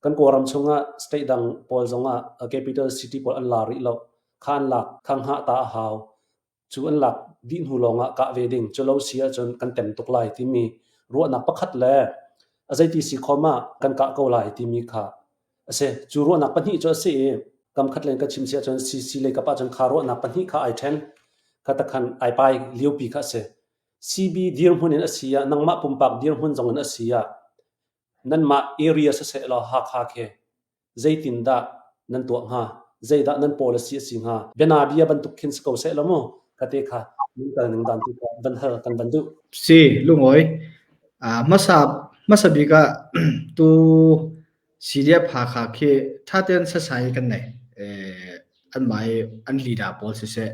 Kan Kawlram chungah state dang pawl zongah capital city pawl an la rih lo. Kha an lak, kha hngah ta a hau. Cu an lak dih hnu lawngah kah ve ding. Cu lo si ahcun kan tem tuk lai timi ruahnak pakhat le a zeiti si khom ah kan kah ko lai timi kha a si. Cu ruahnak pahnih cu a si i kam khat len ka chim si ahcun CC lei kap ahcun kha ruahnak pahnih kha ai ṭhen. Kha takhan ai pai liopi kha a si. CB dirhmun in a si ah nangmah pumpak dirhmun zong in a si ah nanmah area siseh law Hakha khi zeitindah nan tuah hnga? Zeidah nan policy a si hnga? Bianabia bantuk khin si ko seh law mu kate kha nan kal ning dan tu kha van hal kan van duh. Si lungawi hmasa hmasa bik ah tu CDF Hakha khi thaten sasai kan nei an mai an leader pawl siseh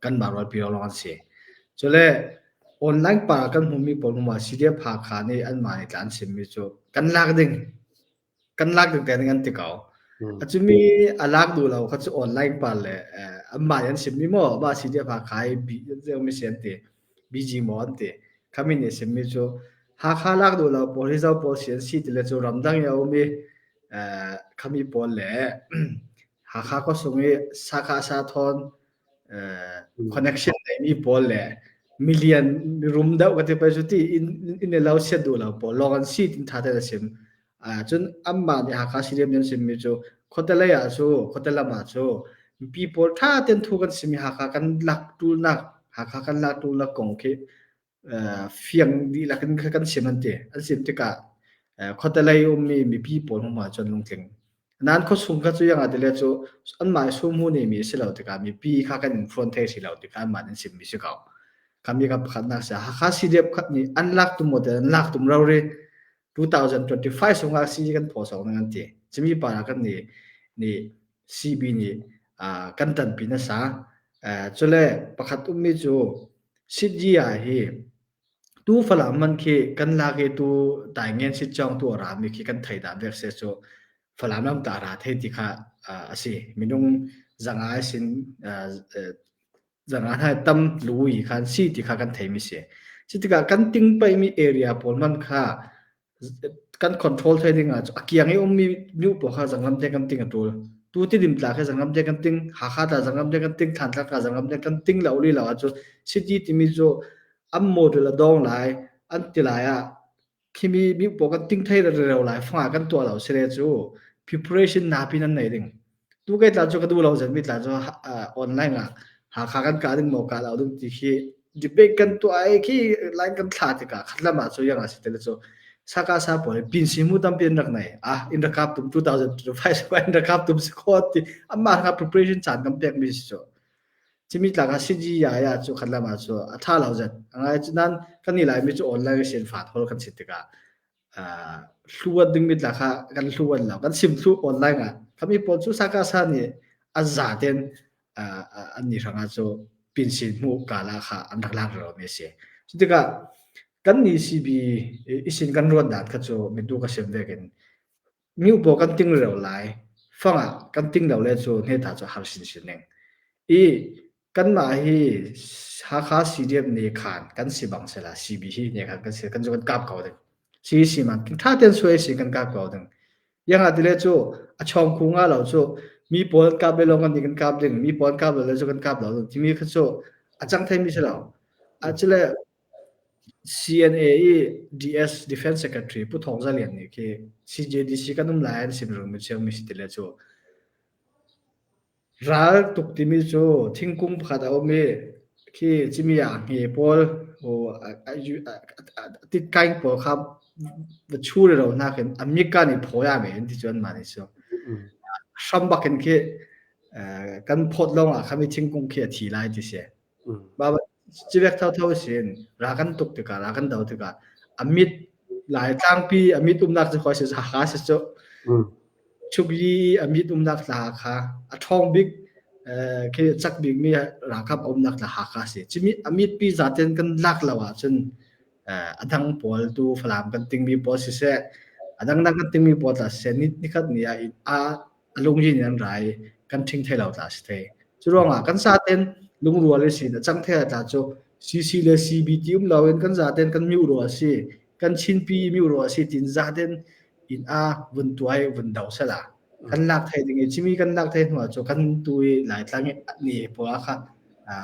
kan mah rualpi lawng an si. Cule online pa kan hmumi pawl hmuma CDF Hakha nih an mah nih tla an chimmi cu kan lak ding kan lak ding te an ti ko. A cumi a lak duh lo kha cu online pa le an mah an chimmi maw mah CDF Hakha i mi si an ti BG maw an ti. Khami nih chimmi cu Hakha lak duh lo pawl hi zo pawl si an si ti le cu ramdang i a um i khami pawl le Hakha khuasung i Sakha Sathawn connection neimi pawl le milian mirum deuh ka ti pei cu ti inn inn le lo siat duh lo pawl lawng an si tin tha te a sim. Cun anmah nih Hakha Stadium an simmi cu khuate lei ah cu khuate lam ah cu mipi pawl tha ten thu kan simi Hakha kan lak tulnak Hakha kan lak tulnak kong khi fiang dihlak in kan sim an ti. An sim tikah khuate lei ummi mipi pawl hmanh cun lungtling. Nan khuasung kha cu yang ah tile cu anmah sumhu neimi a si lo tikah mipi kha kan in fuan thei si lo tikah anmah an simmi si ko. Kami ka pakhatnak si Hakha CDF khat nih an lak tum maw an lak tum ro ri 2025 sungah si kan phaw sawk nang an ti. Cimi pa kan nih nih CB nih kan tanpi nasa. Cule pakhat ummi cu Sityi ah hi tu Falam man khi kan lak i tu Taingen Sitcawng tu a rami khi kan thei dah bek se cu Falam lam ta ra thei ti kha a si. Minung zanga sin zanga hna tam lui khan si ti kha kan thei mi si. Cu tikah kan ting pai mi area pawl man kha Kan control thai ding ah a kiang i ummi nu pawl kha zanglam te kan ting a tul. Tu Tidim tla khi zanglam te kan ting, Hakha tla zanglam te kan ting, Thantlang tla zanglam te kan ting lo li lo ahcun city timi cu an model a dawng lai, an ti lai ah khimi mi pawl kan ting thai rero lai fanga kan tuah lo sile cu preparation napi nan nei ding. Tu kai tla cu ka duh lo zan mi tla cu online ah Hakha kan kah ding maw kah lo ding ti khi debate kan tuah i khi line kan thla tikah khatlam ah cu yang ah si te cu saka sa pawl pin si mu tampi an rak nei ah in rakap tum 2025 in rakap tum si kho ti amah nga preparation caan kan pek mi si cu chimi tla ka CG ya ya cu khatlam ah cu a tha lo zat angai cu nan kan ni lai mi cu online sin fa thol kan si tikah hluat dingmi tla kha kan hluan lo kan sim thlu online ah khami pawl cu saka sa nih a za ten an ni hrangah cu pinsin hmu kala kha an rak lak ro mi si cu tikah kan ni CB isin kan ruat dan kha cu mitu ka sim vekin mi upo kan ting reo lai fangah kan ting lo le cu hne ta cu har sin sin ning i kanmah hi Hakha CDF nih khan kan si bang sela CB hi ne khan kan si kan cu kan kap ko ding si si man tha ten suai si kan kap ko ding yang atile cu a chong khu nga lo cu mi pawl kap le long kan kan kap ding mi pawl kap le cu kan kap lo timi kha cu a chang thai mi si lo a chile CNA i DS Defense Secretary Pu Thawng Za Lian nih khi CJDC kan um lai an sim rung mi chiang mi si tile cu Ral tuk timi cu thingkung pakhat a um i khi cimi ah a hme pawl titkaing pawl kha va chu rero nakin a mika nih phawi a ngei an ti cu anmah nih cu. Hram bak in khi kan phawt lawng ah khami thingkung khi a thi lai ti si. Civek thotho sin ra kan tuk tikah ra kan do tikah a mit lai tlangpi a mit umnak cu khoi si Hakha si cu. Chukyi a mit umnak tla kha a ṭhawng bik khi cak bik mi ralkap umnak tla Hakha si. Cimi a mit pi zaten kan lak lo ahcun a dang pawl tu Falam kan tingmi pawl siseh a dangdang kan tingmi pawl tla siseh ni nikhat ni ah a a lungyin in an ra i kan ṭhing thai lo tla si thei. Cu ruangah kan zaten lungrual i sin a cang thei tla cu CC le CB ti um loin kan zaten kan miu rual si kan Chinpi miu rual si tin zaten In a vun tuai vun do sela. Kan lak thai ding i chimi kan lak thai hnu ah cu kan tu i Laitlang i ni pawl ah kha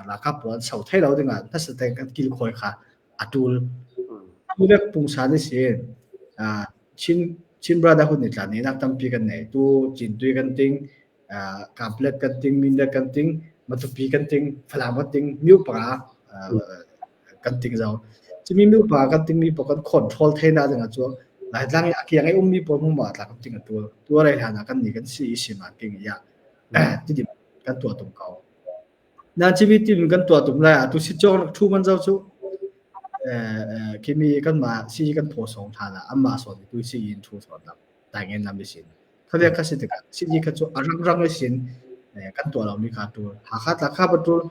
ralkap pawl an so thai lo ding ah hnasa te kan kil khawi kha a tul. Tu le pungsan i si Chin Chin Brotherhood ni tla ni nak tampi kan nei. Tu Cintui kan ting, Kaplet kan ting, Mindat kan ting, Matupi kan ting, Falam kan ting, Myu panga kan ting zau. Cimi myu pa kan ting mi pa kan control thei na ding cu Laitlang i a kiang i ummi pawl hmu ma tla kan ting a tul. Tu rei hlan ah kan ni kan si i si ma king ya. Ti kan tuah tum ko. Na cimi tim kan tuah tum lai ah tu si chong nak thu man zau cu kimi kan ma si kan pho song tha la amma so tu si in thu so lam taingen lam sin khavia kha si tikah si kha chu arang rang sin kan tuah lo mi kha tu Hakha tla kha batul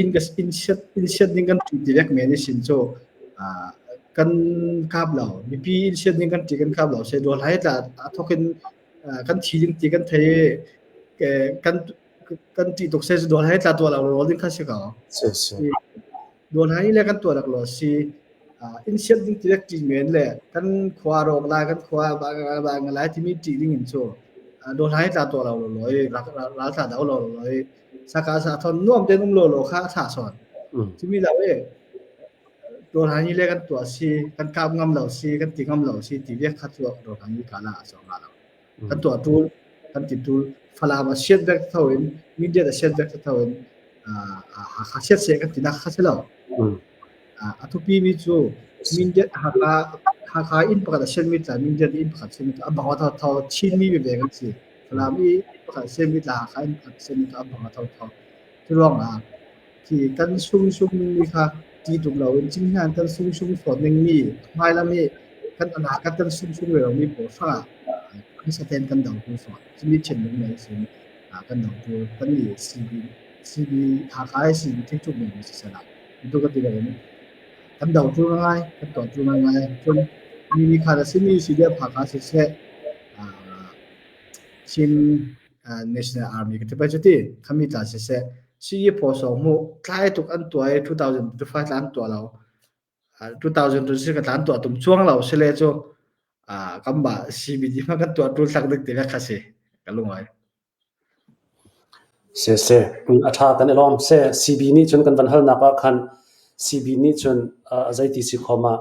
in ka in siat in siat ding kan ti direct men sin chu kan kap lo mipi in siat ding kan ti kan kap lo se dol hai tla thokin kan thi ding ti kan thei kan kan ti tuk se dol hai tla tuah lo ro ding kha si ko Si si. Dol hai le kan tuah rak lo si in siat ding ti ti men le kan khua rok lai kan khua ba ba lai timi ti ding in chu dol hai tla tuah lo lo i ral tla do lo lo i saka sa thon nuam ten um lo lo kha tha son chimi lo e dol hai ni le kan tuah si kan kap ngam lo si kan ti ngam lo si ti viak kha chu dol hai ni kala a so nga lo kan tuah tul kan ti tul Falam a siat vek tho in Mindat a siat vek tho in Hakha siat se kan ti nak kha si lo. A thupi mi cu Mindat Hakha Hakha inn pakhat a siat mi tla Mindat inn pakhat siat mi tla a bang tho tho Chin mi ve kan si. Falam i inn pakhat siat mi tla Hakha inn pakhat siat mi tla a bang tho tho. Cu ruangah Khi kan sungsung mi kha ti tuk loin cinghnan kan sungsung fawn dingmi hmailam i kan anak kan kan sungsung ve lomi pawl hrangah kan saten kan do tu fawn. Cumi thinlung nei sin kan do tu kan nih CB CB Hakha i CB thingthuk mi si sela. Tu ka ti in kan do tu ngai kan tuah tu ngai cun mi mi kha simi CDF Hakha siseh Chin National Army ka ti pai cuti khami tla siseh CE phaw sawng mu tlai tuk an tuah i 2025 tla an tuah lo 2026 ka tla an tuah tum chuang lo sile cu kan mah CBD ma kan tuah tul hlak dik ti le kha si ka lungai Se se a tha kan i lawm se CB nih cun kan van halnak ah khan CB nih cun zeiti si khom ah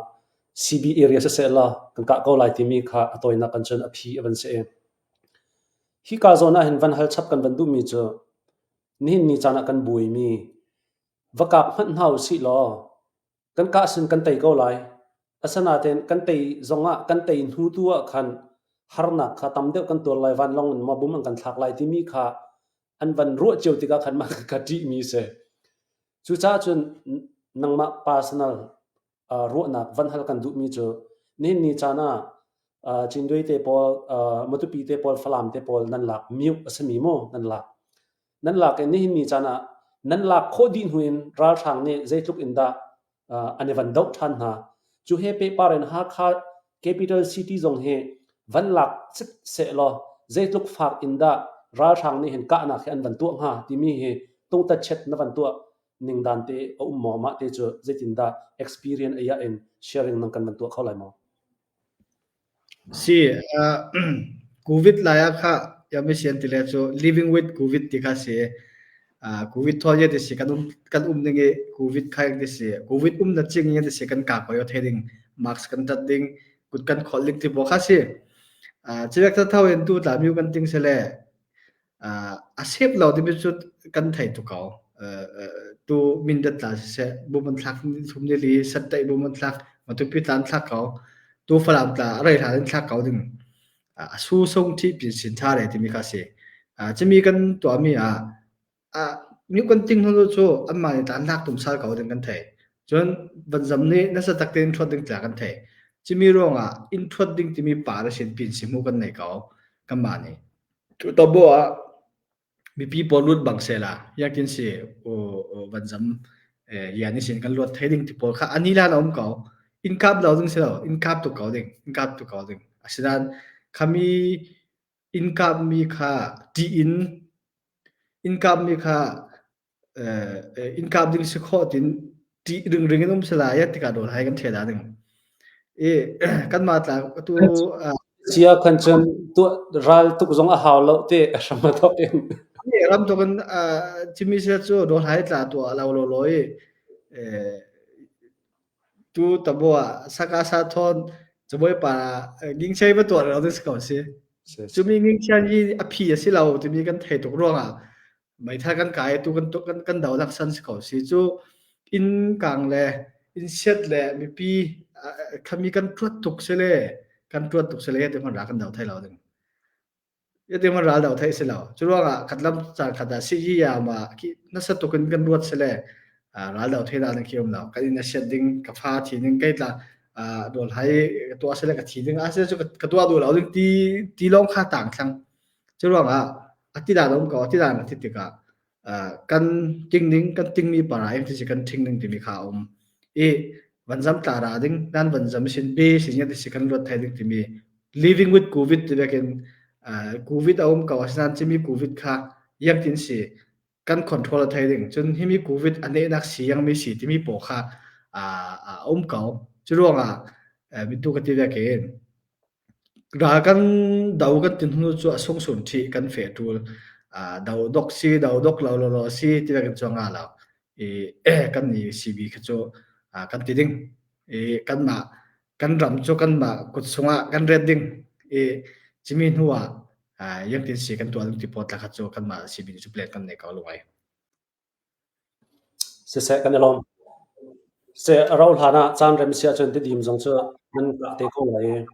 CB area siseh la kan kah ko lai timi kha a tawinak kan cun a phi a van si i Hika zawn ahhin van hal chap kan van duhmi cu nihin ni caan ah kan buaimi va kap hmanh hna usih law kan kah sin kan tei ko lai. Asinain kan tei zongah kan tei hnu tu ah khan harnak kha tam deuh kan tuar lai, vanlawng in maw bum an kan thlak lai timi kha an van ruah cio tikah khan mah ka ṭihmi si. Cucaah cun nangmah personal ruahnak van hal kan duhmi cu nihin ni caan ah Cinduai te pawl, Matupi te pawl, Falam te pawl nan lak miuk a simi mu nan lak. Nan lak i nihin ni caan ah nan lak khawh dih hnu in ralhrang nih zeitluk in dah an i van doh ṭhan hna. Cu he pehpar in Hakha capital city zong hi van lak seh law zeitluk fak in dah ralhrang nih hin kahnak hi an van tuah hnga timi hi tungtatchet na van tuah ningdan te a um maw mah te cu zeitindah experience aya in sharing nang kan van tuah kho lai maw? Si, COVID lai ah kha yamisian ti le cu living with COVID ti kha si. COVID thol ye ti si kan um kan um ding i COVID kha ti si. COVID um na ching ye ti si kan ka ko yo the ding mask kan tat ding kut kan khol ding ti bo kha si. Chivek ta thau in tu tla miu kan ting se le A sep lo timi cu kan thei tuk ko. Tu Mindat tla siseh, bum an thlak thum ni li, Santaih bum an thlak, Matupi tla an thlak ko. Tu Falam tla a rei hlan in thlak ko ding. A su sung ṭhi pin sin ṭha re timi kha si. Cimi kan tuahmi ah mi kan ting hnu cu anmah nih tla an lak tum sal ko ding kan thei. Cun vanzam nih nasa tak tein ṭhuat ding tla kan thei. Cimi ruangah inn ṭhuat ding timi pa le sin pin si hmu kan nei ko kanmah nih. Cu ah mipi pawl lut bang sehla yakin si vanzam lian i sin kan luat thei ding ti pawl kha ani lan a um ko. Inn kap lo ding si lo, inn kap tuk ko ding, inn kap tuk ko ding. Asinain khami inn kapmi kha ṭih in inn kapmi kha inn kap ding si khawh tin ṭih ringring in um sela ya tikah dol hai kan ṭhela ding. I kanmah tla tu. Sia khan cun tuah ral tuk zong a hau lo te a hram a thok in. Ram tuk in cimi sia cu dawr hai tla tuah lo lo lo i tu tabo ah saka sa thon cabuai pa ngingchei va tuah lo ding ko si. Cumi ngingchian hi a phi a si lo timi kan thei tuk ruangah meithal kan kai tu kan kan kan do lak san si ko si cu inn kang le inn siat le mipi khami kan tuat tuk si le kan tuat tuk si le ti man ra kan do thai lo ding ti man ral do thai si lo cu ruangah khatlam caan khat ah si ya ma ki na sa tuk in kan ruat si le ral do thai da ding khi um lo kan in a siat ding ka fa thi ding kai tla dol hai ka tua se le ka thi ding a se cu ka tua du lo ding ti ti long kha tang thlang Cu ruangah a ti dan a um ko, a ti dan a ti tikah kan ting ding, kan tingmi para eng ti si kan ṭhing ding timi kha a um. I van zam tla ra ding, nan van zam sin be sin ti si kan ruat thai ding timi living with COVID ti vekin COVID a um ko asinain cimi COVID kha yang tin si kan control a thei ding. Cun himi COVID a nehnak si yang mi si timi paw kha a um ko. Cu ruangah mitu ka ti vekin Ral kan do kan ti hnu cu a sungsun ṭhih kan feh ṭul. Do dok si, do dok lo lawlaw si ti kan cuang nga lo. I kan ni CB kha cu kan ti ding. I kanmah kan ram cu kanmah kut sungah kan ret ding. I cimi hnu ah yangtin si kan tuah ding ti pawl tla kha cu kanmah CB cu plan kan nei ko lungai. Siseh kan i lawm. Seh a rauh hlan ah caan rem si ahcun Tidim zong cu nan kah te ko lai i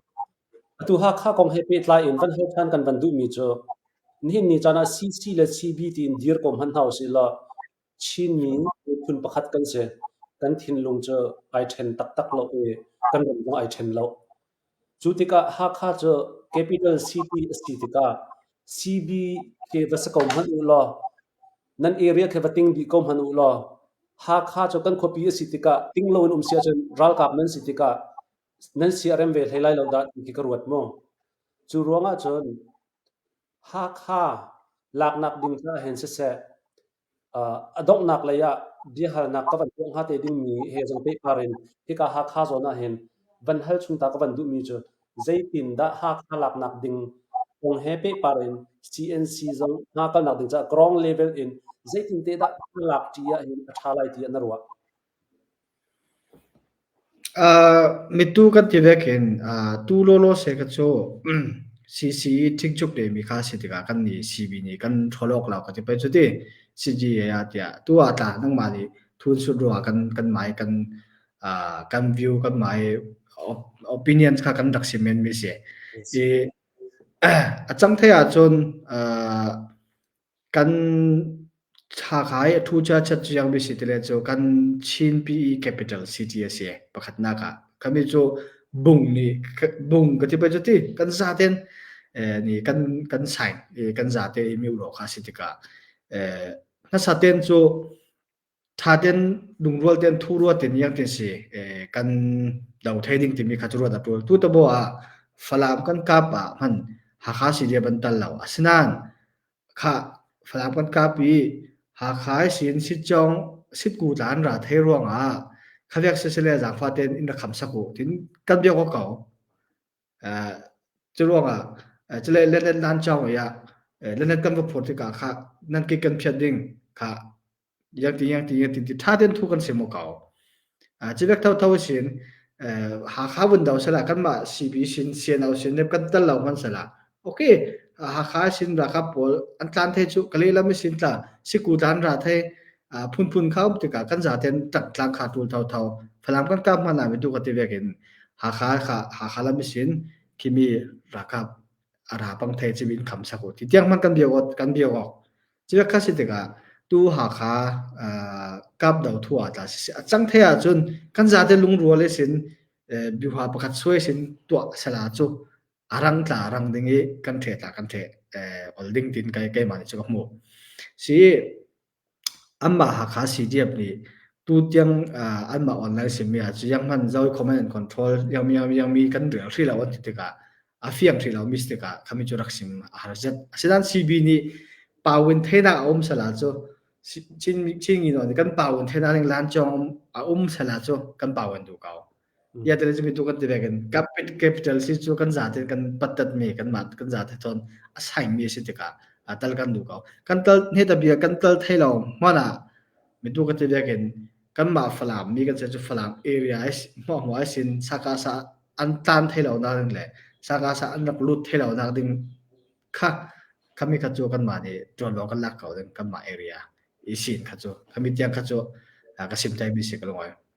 atu Hakha kong he pehtlai in van hal ṭhan kan van duhmi cu nihin ni caan ah CC le CB tiin dir ko hmanh hna usih law Chinmi miphun pakhat kan si. Kan thinlung cu ai ṭhen taktak lo i kan ram zong ai ṭhen lo. Cu tikah Hakha cu capital city a si tikah CB khi va si ko hmanh u law nan area khi va ting dih ko hmanh u law Hakha cu kan khuapi a si tikah ting loin um si ahcun ralkap nan si tikah nan sia rem ve hlei lai lo dah ti khi ka ruat mu. Cu ruangah cun Hakha laknak ding caah hin siseh A donghnak lei ah biahalnak ka van tuah hnga te dingmi he zong pehpar in hika Hakha zawn ah hin van hal chung ta ka van duhmi cu zeitindah Hakha laknak ding kong he pehpar in CNC zong hna kalnak ding caah ground level in zeitin te dah lak ṭi ah hin a ṭha lai tiah na ruah? Mitu kan ti vek hin tu lawlaw se kha cu CC ṭhingchuk lemi kha si tikah kan nih CB nih kan ṭhawl awk lo ka ti pei cu ti CGA ah tiah tu ah tah nangmah nih thun sut ruangah kan kan mah i kan kan view kan mah i opinions kha kan rak sim menmi si. I a cang thei ahcun Kan Hakha i a ṭhu cia chat ciangmi si tile cu kan Chin PE capital city a si pakhatnak ah. Kami cu bung nih bung ka ti pei cu ti kan zaten nih kan kan sign i kan zate i miulo kha si tikah hmasa ten cu Ṭha tein lungrual tein thu ruat in iang tin si kan do thei ding timi kha cu ruat a ṭul. Tu tabo ah Falam kan kap ah hman Hakha si dia ban tal lo. Asinain kha Falam kan kap i Hakha sin sitcong sitku tla an ra thei ruangah khaviak sisile zaangfa tein in rak kham sak u tin kan biak ko ko. Cu ruangah cule lenet nan cawng i ah lenet kan va phur tikah kha nan ke kan phiat ding kha yang ti yang ti yang ti ti tha ten thu kan sim ko. Civek tho tho sin Hakha vun do sala kanmah CB sin CNO sin kan tel lo man sala. Okay Hakha sin rakap pawl an tlan the chu kale lam sin tla siku tlan ra the phunphun kha um tikah kan zaten tak tlang kha tul tho tho Falam kan kap hmana mi tu ka ti vekin Hakha kha Hakha lam sin khimi rakap ara pang the chimin kham sak ti tiang man kan biak kan biak Cuka kha si tikah tu Hakha kap do thu ah tla si a cang the ahcun kan zate lungrual i sin biuha pakhat suai sin tuah sala cu arang tla arang ding i kan the tla kan the ol ding tin kai keimah nih cu ka hmuh. Si anmah Hakha CDF nih tu tiang anmah online simi ah cu yang hman zoi command and control yang mi yang mi kan rel hri lo an ti tikah a fiang hrih lo mistake ah khami cu rak sim a har zet. Asinain CB nih pawin theinak a um sala cu Chin Chin ngi kan pawin theinak ning lan chong a um sala cu kan pawin du ko. Ya tele mi tu kan ti vekin capital si cu kan zaten kan pattat mi kan mah kan zate thon a sai mi si tikah tal kan du ko. Kan tal ne ta bia kan tal thei lo mana mi tu kan ti vekin kan mah Falam mi kan se cu Falam area ai hmuah hmuah ai sin saka sa an tlan thei lo nak ding le saka sa an rak lut thei lo nak ding kha khami kha cu kan mah nih ṭuanvo kan lak ko ding kan mah area i sin kha cu khami tiang kha cu ka sim thai mi si ka lungoi.